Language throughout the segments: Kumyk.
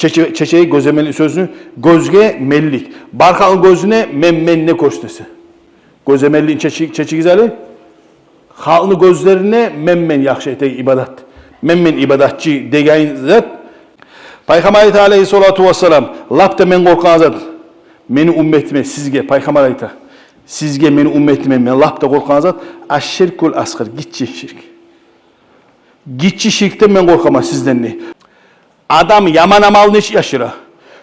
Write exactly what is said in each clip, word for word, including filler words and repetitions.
Чече-, чечейик гёземеллик сёзню, гёзге менлик. Бар халкъны гёзюне мен-мен не гёрсетесе. Гёземелликни чечи-, чечигиз гьали. Халкъны гёзлерине мен-мен яхшы этеген ибадат. Мен-мен ибадатчы деген зат. Пайхаммар айта алейгьиссалату вассалам, лап да мен къоркъагъан зат. Мени умметиме, сизге, пайхаммар айта. Сизге, мени умметиме, мен лап да къоркъагъан зат. Аш-ширкул асгъар, гиччи ширк. Гиччи ширкден мен къоркъаман сизден, дей. Адам яман амалын нечик яшыра?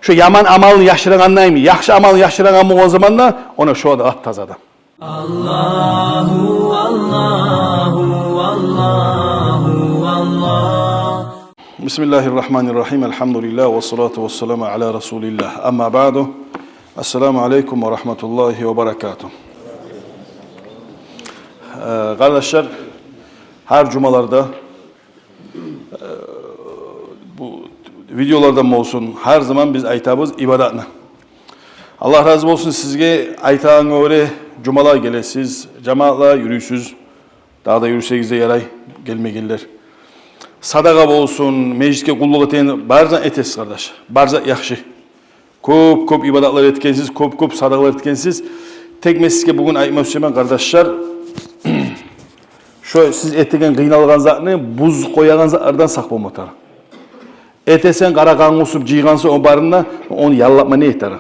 Шо яман амалын яшырагъандаймы, яхшы амалын яшырагъан болгъан заманда, она шо да лап таза адам. Аллагьу, Аллагьу, Аллагьу, Аллагь. Бисмиллагьир рагьманир рагьим. Алгьамдулиллагь, вассалату вассаламу аля расулиллагь. Амма баъду. Ассаламу алейкум ва рагьматуллагьи ва баракатугь. Э, къардашлар, гьар жумаларда, э, бу видеолардан болсун, гьар заман биз айтабыз ибадатны. Аллагь рази болсун сизге, айтагъангъа гёре жумалагъа гелесиз, жамаатлагъа юрюйсюз. Дагъы да юрюсегиз де ярай, гелмегенлер. Садагъа болсун, межитге къуллукъ этеген, бар зат этесиз, къардаш. Бар зат яхшы. Кёп-кёп ибадатлар этгенсиз, кёп-кёп садагъалар этгенсиз. Тек мен сизге бугюн айтма сюемен, къардашлар, шо сиз этеген, къыйналгъан затны бузуп къоягъан затлардан сакъ болма тарыкъ. Этесен, къара къан къусуп жыйгъансан о барын да, ону яллатма не этер?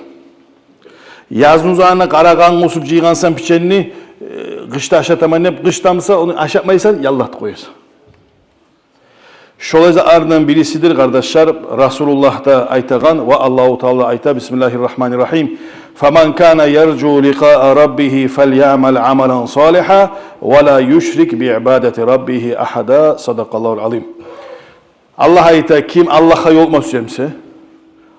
Язны узагъына къара къан къусуп жыйгъансан печенни, э, къышда ашатаман деп, къышда буса ону ашатмайсан, яллатып къоясан. Шолай затлардан бирисидир, къардашлар, Расулуллагь да айтагъан, ва Аллагьу Таала айта, бисмиллагьир рагьманир рагьим. Фаман кана яржу ликъаа раббигьи фальямал амалан салигьан ва ла юшрик би ибадати раббигьи агьада. Садакъаллагьул азим. Аллагь айта, ким Аллагьгъа ёлукъма сюе буса,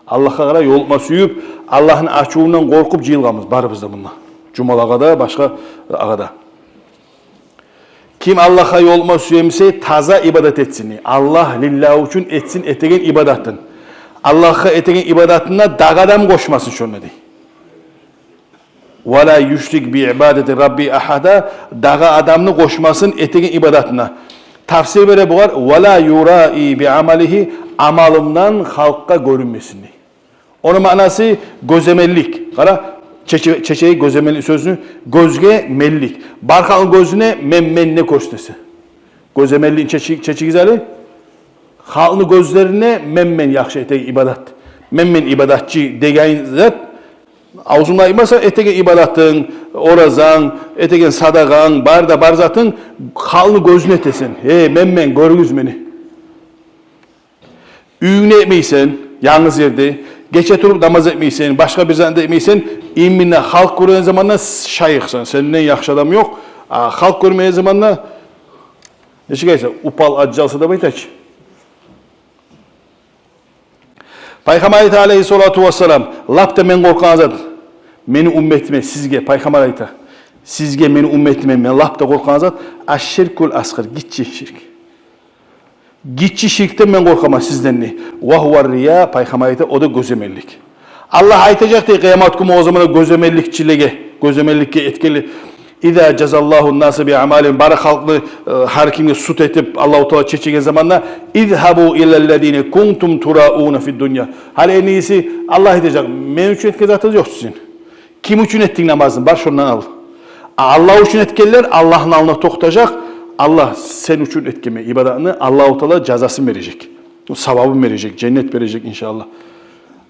Аллагьгъа къара ёлукъма сююп, Аллагьны ачувундан къоркъуп жыйылгъанбыз барыбыз да мунда. Жумалагъа да, башгъа агъа да. Ким Аллагьгъа ёлукъма сюе буса, таза ибадат этсин, дей. Аллагь лиллагь учун этсин этеген ибадатын. Аллагьгъа этеген ибадатына дагъы адам къошмасын шонда, дей. Ва ла юшрик би ибадати раббигьи агьада, дагъы адамны къошмасын этеген ибадатына. Тафсир бере бугъар, ва ла юраи би амалигьи, амалындан халкъгъа гёрюнмесин, дей. Ону маънасы гёземеллик. Къара, чече-, чечейик гёземеллик сёзню, гёзге менлик. Бар халкъны гёзюне мен-мен не гёрсетесе. Гёземелликни чечи-, чечигиз гьали. Халкъны гёзлерине мен-мен яхшы этеген ибадат. Мен-мен ибадатчы деген зат. Авзунгда айтмаса, этеген ибадатынг, оразанг, этеген садагъанг, бар да бар затынг халкъны гёзюне этесен. Гьей, мен-мен, гёрюгюз мени. Уьюнгде этмейсен, янгыз ерде, гече туруп намаз этмейсен, башгъа бир зат да этмейсен, именно халкъ гёрген заманда шайыхсан, сенден яхшы адам ёкъ. А халкъ гёрмеген заманда, нечик айтса, упал ажжалса деп айта чы. Пайхаммар айта алейгьиссалату вассалам, лап да мен къоркъагъан зат, мени умметиме, сизге, пайхаммар айта, сизге, мени умметиме, мен лап да къоркъагъан зат, аш-ширкул асгъар, гиччи ширк. Гиччи ширкден мен къоркъаман сизден, дей. Ва гьува рия, пайхаммар айта, о да гёземеллик. Аллагь айтажакъ, дей, къыямат гюн о заманда гёземелликчилеге, гёземелликге этгенлеге. Иза жазаллагьу ннаса би амалигьим, бары халкъны, э, гьар кимге суд этип, Аллагьу Таала чечеген заманда, изгьабу илаллазина кунтум турауна фид дунья. Гьали энни иеси Аллагь айтажакъ, мен учун этген затыгъыз ёкъ сизин. Ким учун этдинг намазны, бар шондан ал. А Аллагь учун этгенлер Аллагьны алдына токътажакъ. Аллагь, сен учун этгенмен ибадатны, Аллагьу Таала жазасын бережек. Савабын бережек, женнет бережек, иншааллагь.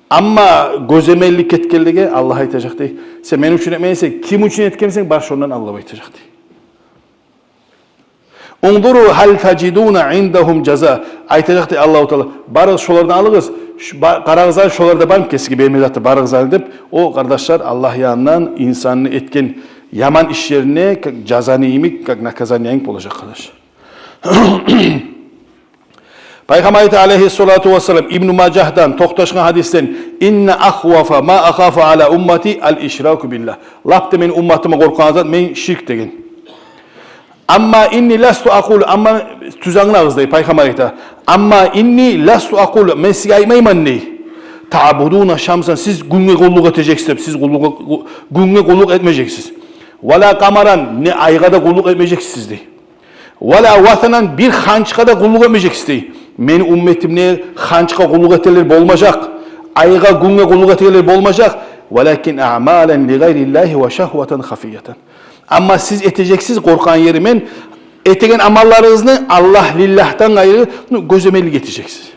Амма гёземеллик этгенлеге Аллагь айтажакъ, дей, сен мен учун этмеген эсенг, ким учун этген эсенг, бар шондан ал деп айтажакъ, дей. Унзуру гьал тажидуна индагьум жаза. Айтажакъ, дей, Аллагьу Таала, барыгъыз шолардан алыгъыз, ш-, ба-, къарагъыз гьали, шоларда бармы кесигизге берме заты, барыгъыз гьали деп. О, къардашлар, Аллагь янындан инсанны этген яман ишлерине как жазаны йимик, как наказание йимик болажакъ, къардашлар. Пайхаммар айта алейгьиссалату вассалам, Ибну Мажагьдан токъташгъан гьадисден: «Инна ахвафа ма ахафу аля уммати аль-ишраку биллагь». Лап да мени умматыма къоркъагъан зат мен ширк деген. «Амма инни ласту акъулу», амма, тюз англагъыз дей, пайхаммар айта. «Амма инни ласту акъулу», мен сизге айтмайман дей. «Таъбудуна шамсан», сиз гюнге къуллукъ этежексиз деп, сиз къуллукъ, гюнге къуллукъ этмежексиз. «Ва ла къамаран», не айгъа да къуллукъ этмежексиз дей. «Ва ла васанан», бир ханчгъа да къуллукъ этмежексиз дей. Мени умметимде ханчгъа къуллукъ этелер болмажакъ. Айгъа, гюнге къуллукъ этегенлер болмажакъ. Валакин аъмалан ли гъайриллагьи ва шагьватан хафиятан. Амма сиз этежексиз, къоркъагъан ери мен, этеген амалларыгъызны Аллагь лиллагьдан къайры, ну, гёземелик этежексиз.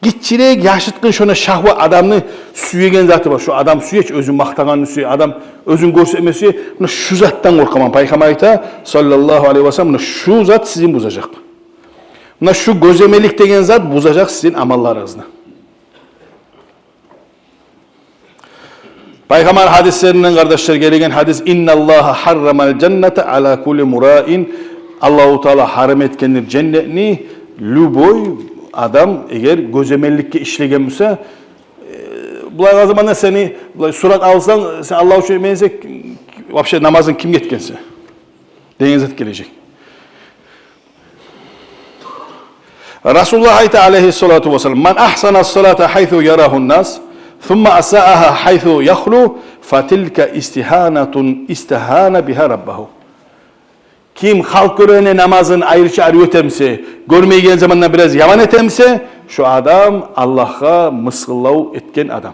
Гиччирек, яшыртгъын шонда шагьват, адамны сюеген заты бар. Шо адам сюе чи, оьзюн макътагъанны сюе, адам оьзюн гёрсетме сюе. Муна шу затдан къоркъаман. Пайхаммар айта, саллаллагьу алайгьи ва саллам, муна шу зат сизин бузажакъ. Муна шу гёземелик деген зат бузажакъ сизин амалларыгъызны. Пайхаммар гьадислеринден, къардашлар, гелеген гьадис: «Инналлагьа гьаррамал жанната ала кулли мураин». Аллагьу Таала гьарам этгендир женнетни, любой адам эгер гёземелликге ишлеген буса, э, булай къалгъан заманда сени булай сурат алсанг, сен Аллагь учун этмесенг, вообще намазынг кимге этгенсе деген зат гележек. Расулуллагь айта, алайгьиссалату вассалам: «Ман агьсана ссалата гьайсу ярагьун нас, сумма асаагьа гьайсу яхлу, фатилка истигьанатун истагьана бигьа раббагьу». Ким халкъ гёрегенде намазын айрыча арив этемсе, гёрмейген заманда бираз яман этемсе, шо адам Аллагьгъа мысгъыллав этген адам.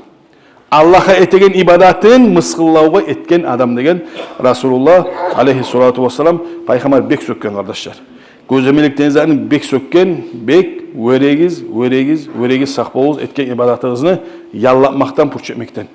Аллагьгъа этеген ибадатын мысгъыллавгъа этген адам деген Расулуллагь, алайгьиссалату вассалам. Пайхаммар бек сёкген, къардашлар. Гёземелик деген затны бек сёкген, бек. Вёрегиз, вёрегиз, вёрегиз, сакъ болугъуз этген ибадатыгъызны яллатмакъдан, пуч этмекден.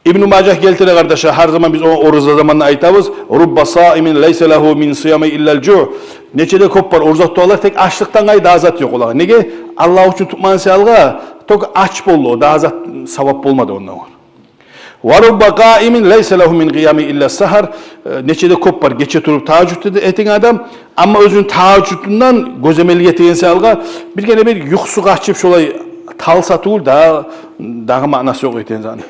Ибну Мажагь гелтире, къардашлар, гьар заман биз о-, ораза заманда айтабыз: «Рубба саимин лайса лагьу мин сиями иллал жуъ». Нече де кёп бар ораза тутагъанлар, тек ачлыкъдан къайры дагъы зат ёкъ олагъа. Неге? Аллагь учун тутмагъан саялгъа, только ач болду о, дагъы зат, савап болмады ондан. «Ва рубба къаимин лайса лагьу мин къиями иллас сагьар». Э, нече де кёп бар гече туруп тагьажжуд эте-, этеген адам, амма оьзюню тагьажжудундан гёземелик этеген саялгъа, биргине-бир юхусу къачып, шолай талса тюгюл, дагъы, дагъы маънасы ёкъ этеген затны.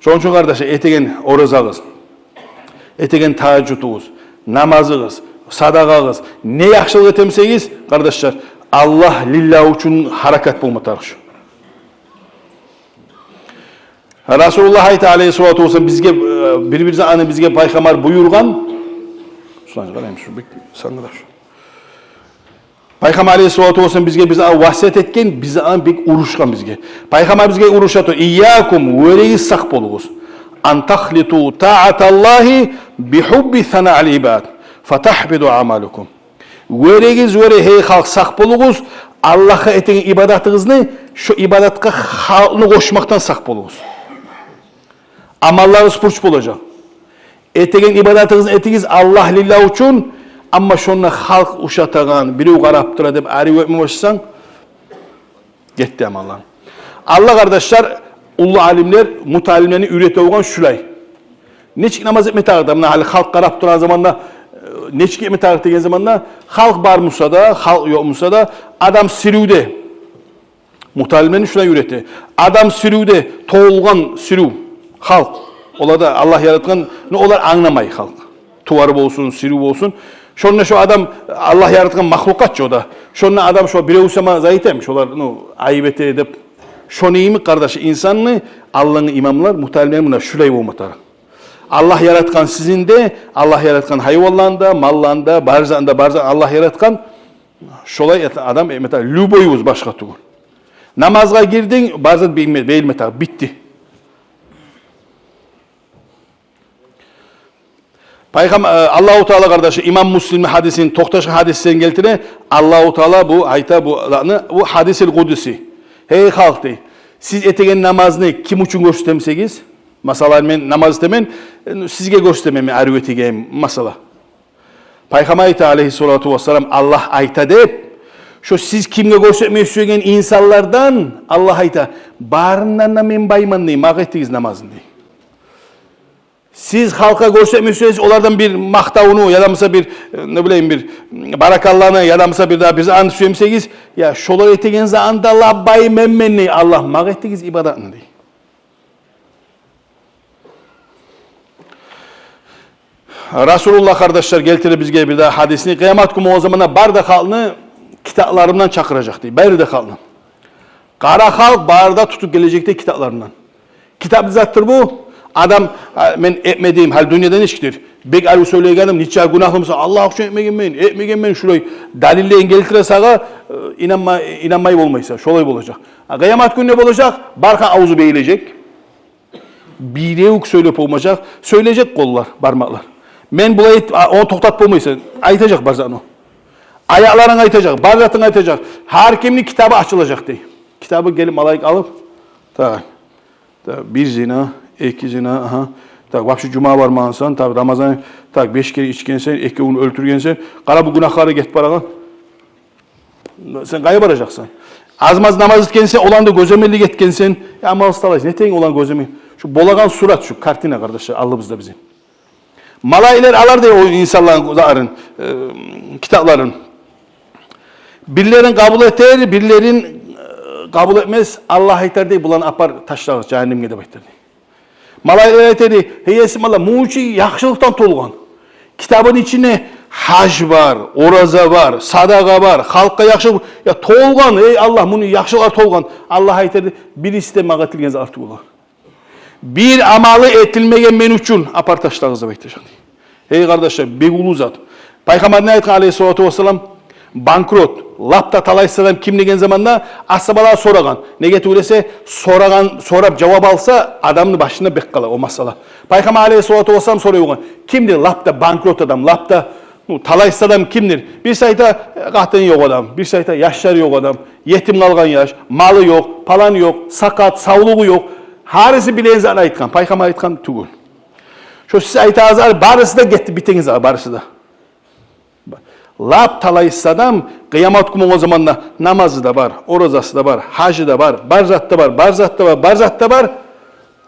Шону учун, къардашлар, этеген оразагъыз, этеген тагьажжудугъуз, намазыгъыз, садагъагъыз, не яхшылыкъ этемсегиз, къардашлар, Аллагь лиллагь учун гьаракат болма тарыкъ шу. Расулуллагь айта, алайгьиссалату вассалам, бизге, э, бир-бир затны бизге Пайхаммар буюргъан. Сулайгъарайым шу бек сангыра шу. Пайхаммар, алайгьиссалату вассалам, бизге бир затны васият этген, бир затны бек урушгъан бизге. Пайхаммар бизге уруша тура: «Ийякум, вёрегиз, сакъ болугъуз. Ан тахлиту тааталлагьи би гьубби санаил ибад, фатагьбиту амалукум». Вёрегиз, вёре, гьей халкъ, сакъ болугъуз, Аллагьгъа этеген ибадатыгъызны, шо ибадатгъа халкъны къошмакъдан сакъ болугъуз. Амалларыгъыз пуч болажакъ. Этеген ибадатыгъызны этигиз Аллагь лиллагь учун, амма шонда халкъ ушатагъан, бирев къарап тура деп арив этме башласанг, гетди амаллар. Аллагь, къардашлар, уллу алимлер муталимлени уьйрете болгъан шулай. Нечик намаз этме тарыкъ да, муна гьали халкъ къарап турагъан заманда, э, нечик этме тарыкъ деген заманда, халкъ бар буса да, халкъ ёкъ буса да, адам сирювде. Муталимлени шулай уьйрете. Адам сирювде, толгъан сирюв халкъ. Олар да Аллагь яратгъан, ну, олар англамай халкъ. Тувар болсун, сирюв болсун. Шонда шо адам Аллагь яратгъан махлукъат чы о да. Шонда адам шо бирев сама зайытем, шолар, ну, айып эте деп. Шону йимик, къардаш, инсанны алдынгъы имамлар, муталимлер муна шулай болма тарыкъ. Аллагь яратгъан сизин де, Аллагь яратгъан гьайванланы да, малланы да, бар затны да, бар затны Аллагь яратгъан. Шолай эт-, адам, э, мета, любойубуз башгъа тюгюл. Намазгъа гирдинг, бар зат бейилме-, бейилме тарыкъ, битди. Пайхам-, э, Аллагьу Таала, къардашы, имам Муслимни гьадисин, токъташгъан гьадисин гелтире. Аллагьу Таала бу айта, бу затны, бу гьадисил къудси. Гьей халкъ, дей, сиз этеген намазны ким учун гёрсетемсегиз? Масала, мен намаз этемен, э, сизге гёрсетемен мен арив этеген, масала. Пайхаммар айта, алейгьиссалату вассалам, Аллагь айта деп, шо сиз кимге гёрсетме сюеген инсанлардан, Аллагь айта, барындан да мен байман, дей, магъа этигиз намазны, дей. Сиз халкъгъа гёрсетме сюесиз, олардан бир макътавну, яда буса бир, э, не билейим, бир, м, баракалланы, яда буса бир дагъы бир затны сюемсегиз, я шолар этеген затны да лап байман мен, дей, Аллагь, магъа этигиз ибадатны, дей. Расулуллагь, къардашлар, гелтире бизге бир дагъы гьадисни. Къыямат гюн болгъан заманда бары да халкъны китапларындан чакъыражакъ, дей. Бары да халкъны. Къара халкъ бары да тутуп гележек, дей, китапларындан. Китап не затдыр бу? Адам, а, мен этмедим, гьали дюньяда нечикдир? Бек арив сёйлейген адам, нече гюнагьлы буса, Аллагь учун этмегенмен, этмегенмен, шулай далиллени гелтире сагъа, э, инанма-, инанмай болмайсан, шолай болажакъ. А къыямат гюню не болажакъ? Бархы авзу бегилежек. Биревю сёйлеп болмажакъ, сёйлежек къоллар, бармакълар. Мен булай эт-, а, ону токътатып болмайсан, айтажакъ бар затны. Аякъларынг айтажакъ, бар затынг айтажакъ. Гьар кимни китабы ачылажакъ дей. Китабы гелип малайик алып, так, так, бир зина, эки зина, агьа. Так, вообще жума бармагъансан, так, Рамазан, так, беш керен ичгенсен, экевню оьлтюргенсен. Къара, бу гюнагьлары гетип барагъан. Сен къайда баражакъсан? Аз-маз намаз этгенсен, оланы да гёземеллик этгенсен. Я, амал усталайсан, не этейин оланы гёземеллик? Шу болагъан сурат, шу картина, къардашлар, алдыбызда бизин. Малайиклер алар дей о инсанланы зарын, э, китапларын. Бирлерин къабул этер, бирлерин, э, къабул этмес. Аллагь айтар дей, буланы апар ташлагъыз жагьаннемге деп айтар дей. Малайиклер айтар дей: «Гьей Есим Аллагь, муну ичи яхшылыкъдан толгъан. Китабыны ичинде гьаж бар, ораза бар, садагъа бар, халкъгъа яхшылыкъ, я, толгъан, эй Аллагь, муну яхшылыкълар толгъан». Аллагь айтар дей: «Бириси де магъа этилген зат тюгюл олар. Бир амалы этилмеген мен учун, апар ташлагъыз», — деп айтажакъ дей. Гьей, къардашлар, бек уллу зат. Пайхаммар не айтгъан, алейгьиссалату вассалам? Банкрот, лап да талайсыз адам ким деген заманда, асгьабалар сорагъан. Неге тюгюл эсе, сорагъан, сорап жавап алса, адамны башына бек къала о масъала. Пайхаммар, алейгьиссалату вассалам, сорай болгъан: «Кимдир лап да банкрот адам, лап да, ну, талайсыз адам кимдир?» Бириси айта: «Къатын ёкъ адам», бириси айта: «Яшлар ёкъ адам, етим къалгъан яш, малы ёкъ, палан ёкъ, сакъат, савлугъу ёкъ». Гьариси билеген затын айтгъан, Пайхаммар айтгъан тюгюл. Шо сиз айтагъан зат барысы да гетди, битеген зат барысы да. Лап талайсыз адам къыямат гюн болгъан заманда намазы да бар, оразасы да бар, гьажы да бар, бар зат да бар, бар зат да бар, бар зат да бар.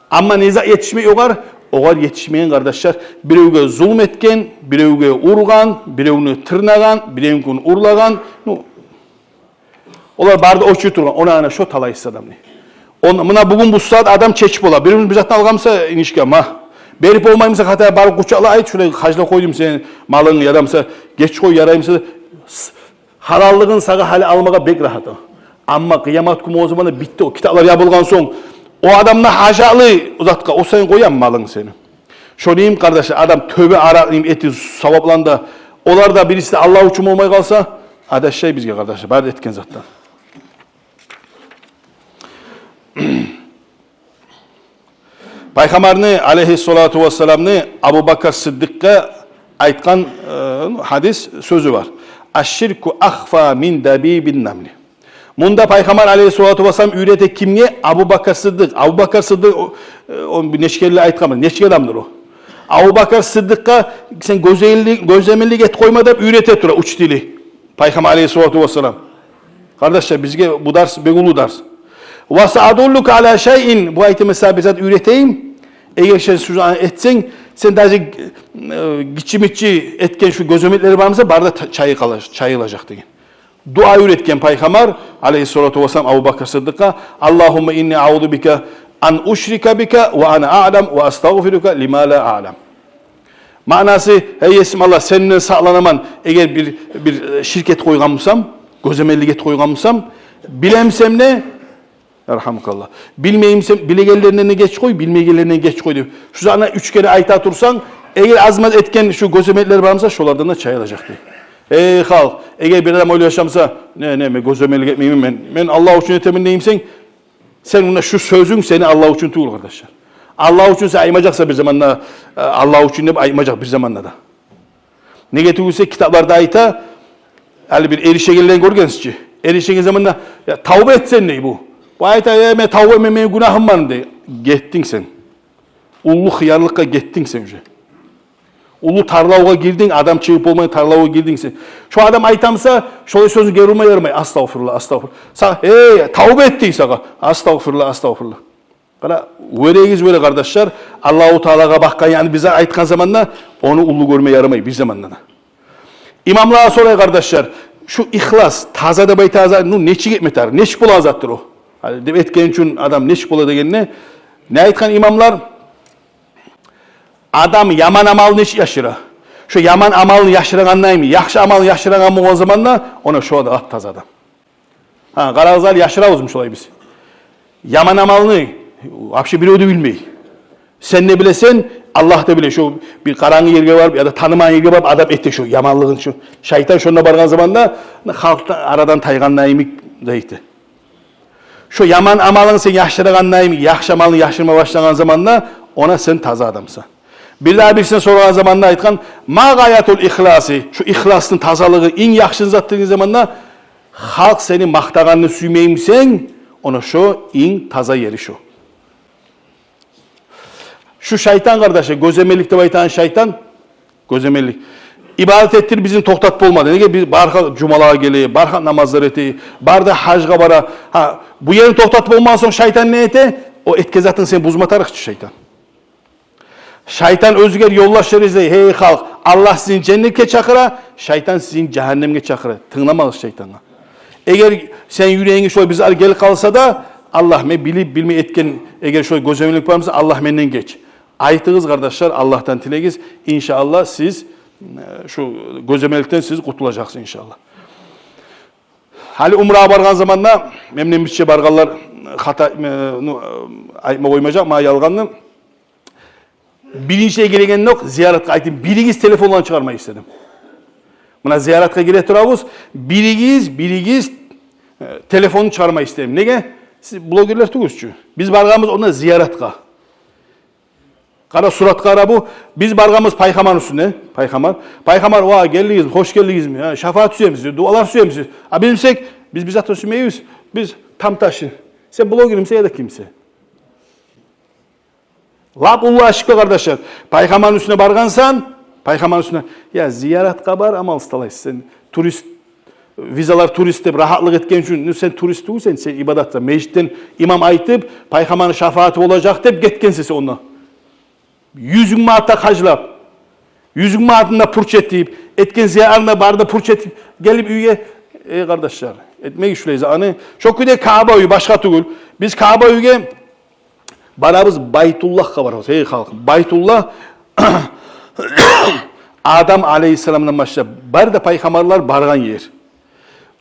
Амма не зат етишмей огъар? Огъар етишмеген, къардашлар, биревге зулму этген, биревге ургъан, биревню тырнагъан, биревнюкин урлагъан. Ну, олар бары да очуп тургъан, она, ана шо талайсыз адам не. Он, муна бугюн бу сагьат адам чечип бола. Биревню бир затын алгъан буса, инишге, ма. Берип болмай буса, гьатта барып къучакълап айт, шулай харжлап къойдум сени малынгны, яда буса геч къой, ярай буса. С-, гьалаллыгъын сагъа гьали алмагъа бек рагьат о. Амма къыямат гюн о заманда битди о. Китаплар ябылгъан сонг, о адам да гьажатлы о затгъа, о сен къоямы малынгны сени? Шону йимик, къардашлар, адам тёбе аракъ йимик этип савапланы да, олар да бириси де Аллагь учун болмай къалса, адашай бизге, къардашлар, бары да этген затдан. Пайхаммарны, алейгьиссалату вассаламны, Абубакар Сыддыкъгъа айтгъан, э, гьадис сёзю бар: «Аш-ширку ахфа мин дабибин намли». Мунда Пайхаммар, алейгьиссалату вассалам, уьйрете кимге? Абубакар Сыддыкъ. Абубакар Сыддыкъ, о, э, о нече керен айтгъанбыз, нече адамдыр о. Абубакар Сыддыкъгъа сен гёзелли-, гёземеллик этип къойма деп уьйрете тура учители Пайхаммар, алейгьиссалату вассалам. Къардашлар, бизге бу дарс бек уллу дарс. «Ва саадуллука ала шайин», бу айтма сагъа бир зат уьйретейим. Эгер сен шуну этсенг, сен даже, э, гиччи-миччи этген шу гёземеклер бар буса, бары да та-, чайы къала-, чайылажакъ деген. Дуа уьйретген Пайхаммар, алейгьиссалату вассалам, Абубакар Сыддыкъгъа: «Аллагьумма инни аузу бика ан ушрика бика ва ана аълам, ва астагъфирука лима ла аълам». Маънасы: «Гьей Есим Аллагь, сенден сакъланаман, эгер бир, бир, э, ширк этип къойгъан бусам, гёземеллик этип къойгъан бусам, билемсем де, ярхамукаллагь, билмеймсем, билегенлеринден де геч къой, билмейгенлеринден геч къой», — деп. Шу затны уьч керен айта турсанг, эгер аз-маз этген шу гёземеклер бар буса, шолардан да чайылажакъ дей. Эй халкъ, эгер бир адам ойлашамса: «Не, не, мен гёземеллик этмеймен, мен, мен Аллагь учун этемен», — деймсенг, сен мунда шу сёзюнг сени Аллагь учун тюгюл, къардашлар. Аллагь учун сен айтмажакъсан бир заманда, э, Аллагь учун деп айтмажакъ бир заманда да. Неге тюгюл эсе, китапларда айта, гьали бир эришегенлени гёргенсиз чи. Эришеген заманда: «Я, тавба этсен», — дей бу. Бу айта: «Э, мен тавба этмеймен, мени гюнагьым бар», — дей. Гетдинг сен. Уллу хыярлыкъгъа гетдинг сен уже. Уллу тарлавгъа гирдинг, адам чыгъып болмай тарлавгъа гирдинг сен. Шо адам айтамса, шолай сёзню гери урма ярамай. «Астагъфируллагь, астагъфируллагь». Са-, «Эй, тавба эт», — дей сагъа. «Астагъфируллагь, астагъфируллагь». Къара, вёрегиз вёре, къардашлар, Аллагьу Таалагъа бакъгъан, яни бизге айтгъан заманда, ону уллу гёрме ярамай бир заманда да. Имамлагъа сорай, къардашлар, шу ихлас, таза деп айтагъан зат, ну, нечик этме тарыкъ, нечик болагъан затдыр о? Гьали деп этген учун адам нечик бола дегенде, не айтгъан имамлар? Адам яман амалын нечик яшыра? Шо яман амалын яшырагъандай йимик, яхшы амалын яшырагъан болгъан заманда, она шо да лап таза адам. Гьа, къарагъыз, гьали яшырабызмы шолай биз яман амалны? Вообще бирев де билмей. Сен де билесен, Аллагь да биле. Шо бир къарангы ерге барып яда танымагъан ерге барып адам эте шо яманлыгъын, шо шайтан шонда баргъан заманда халкъдан, арадан тайгъандай йимик де эте. Шо яман амалынг сен яшырагъандай йимик, яхшы амалынг яшырма башлагъан заманда, она сен таза адамсан. Бир дагъы бирисине сорагъан заманда айтгъан: «Ма гъаятул ихласи?» Шо ихласны тазалыгъы инг яхшы зат деген заманда, халкъ сени макътагъанны сюймеймисен, она шо инг таза ери шо. Шу шайтан, къардаш, гёземеллик деп айтагъан шайтан, гёземеллик. Ибадат этдирип бизин токътатып болмады. Неге? Биз бархабыз жумалагъа геле, бархабыз намазлар эте, бары да гьажгъа бара. Гьа, бу ерин токътатып болмагъан сонг шайтан не эте? О этген затынг сен бузма тарыкъ чы шайтан. Шайтан оьзюне ёлдашлар излей. Гьей халкъ, Аллагь сизин женнетге чакъыра, шайтан сизин жагьаннемге чакъыра. Тынгламагъыз шайтангъа. Эгер сен юрегинге шолай бир зат гелип къалса да, Аллагь, мен билип, билмей этген, эгер шолай гёземеллик бар буса, Аллагь, менден геч. Айтыгъыз, къардашлар, Аллагьдан тилегиз. Иншааллагь, сиз, э, шу гёземелликден сиз къутулажакъсыз, иншааллагь. Гьали умрагъа баргъан заманда, менден бирче баргъанлар, хата, э, ну, э, айтма къоймажакъ магъа ялгъанны. Биринчи гирегенде окъ зияратгъа айтдым, биригиз телефонланы чыгъармай эсдедим. Муна зияратгъа гире турабыз, биригиз, биригиз, э, телефонну чыгъармай эсдедим. Неге? Сиз блогерлер тюгюлсюз чю. Биз баргъанбыз онда зияратгъа. Къара, суратгъа къара бу. Биз баргъанбыз Пайхаммарны уьстюне, Пайхаммар. Пайхаммар: «Ва, гелдигизми, хош гелдигизми? Гьа, шафаат сюемисиз, дуалар сюемисиз?» А биз десек, биз, биз зат сюемейбиз. Биз тамташы. Сен блогермисен яда кимсен? Лап уллу ошибка, къардашлар. Пайхаммарны уьстюне баргъансан, Пайхаммарны уьстюне, я, зияратгъа бар, амалсыз талай. Сен турист, визалар турист деп рагьатлыкъ этген учун, ну, сен турист тюгюлсен, сен ибадатда, межитден имам айтып, Пайхаммарны шафааты болажакъ деп гетгенсен сен онда. Юз минг манат да харжлап, юз минг манатын да пуч этип, этген зияратны барын да пуч этип, гелип уьйге, эй, къардашлар, этмегиз шулай затны. Шо кюйде Кааба уьй башгъа тюгюл. Биз Кааба уьйге барабыз, Байтуллагьгъа барабыз. Гьей халкъ, Байтуллагь Адам алейгьиссаламдан башлап бары да пайхаммарлар баргъан ер.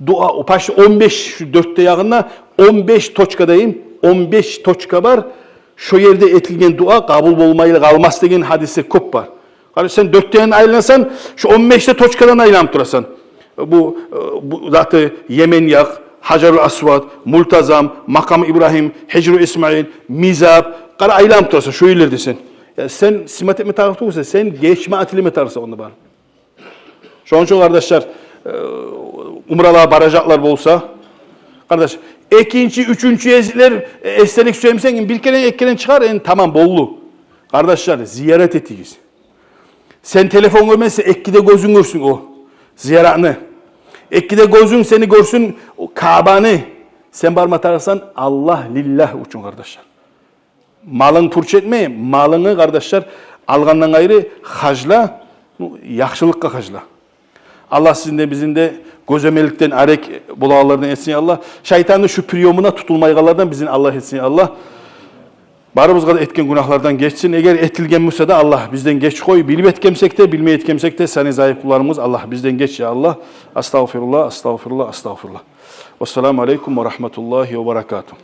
Дуа, о почти он беш, шу дёрт де ягъында он беш точка дейим, он беш точка бар. Шо ерде этилген дуа къабул болмайлы къалмас деген гьадислер кёп бар. Къара, сен дёрт де янын айлансанг, шу он беш де точкадан айланып турасан. Бу, э, бу заты, Йемен якъ, Гьажарул Асвад, Мултазам, Макъам Ибрагьим, Гьижру Исмаил, Мизаб. Къара, айланып турасан шо ерлерде сен. Я, сен снимать этме тарыкъ тюгюлсен, сен гечме, тилеме тарыкъсан онда бар. Шону учун, къардашлар, э, умралагъа баражакълар болса, къардаш, экинчи, уьчюнчю гезиклер, э, эсделик сюемисен, бир керен, эки керен чыгъар, энди тамам, болду. Къардашлар, зиярат этигиз. Сен телефон гёрмесенг, эки де гёзюнг гёрсюн о зияратны. Эки де гёзюнг сени гёрсюн о Каабаны. Сен барма тарыкъсан Аллагь лиллагь учун, къардашлар. Малынг пуч этме, малынгны, къардашлар, алгъандан къайры харжла, ну, яхшылыкъгъа харжла. Аллагь сизин де, бизин де гёземелликден арек болагъанлардан этсин, я Аллагь. Шайтанны шу приёмуна тутулмайгъанлардан бизин Аллагь этсин, я Аллагь. Барыбызгъа да этген гюнагьлардан гечсин. Эгер этилген буса да, Аллагь, бизден геч къой. Билип этгенсек де, билмей этгенсек де, сени зайып къулларыбыз, Аллагь, бизден геч, я Аллагь. Астагъфируллагь, астагъфируллагь, астагъфируллагь. Вассаламу алейкум ва рагьматуллагьи ва баракатугь.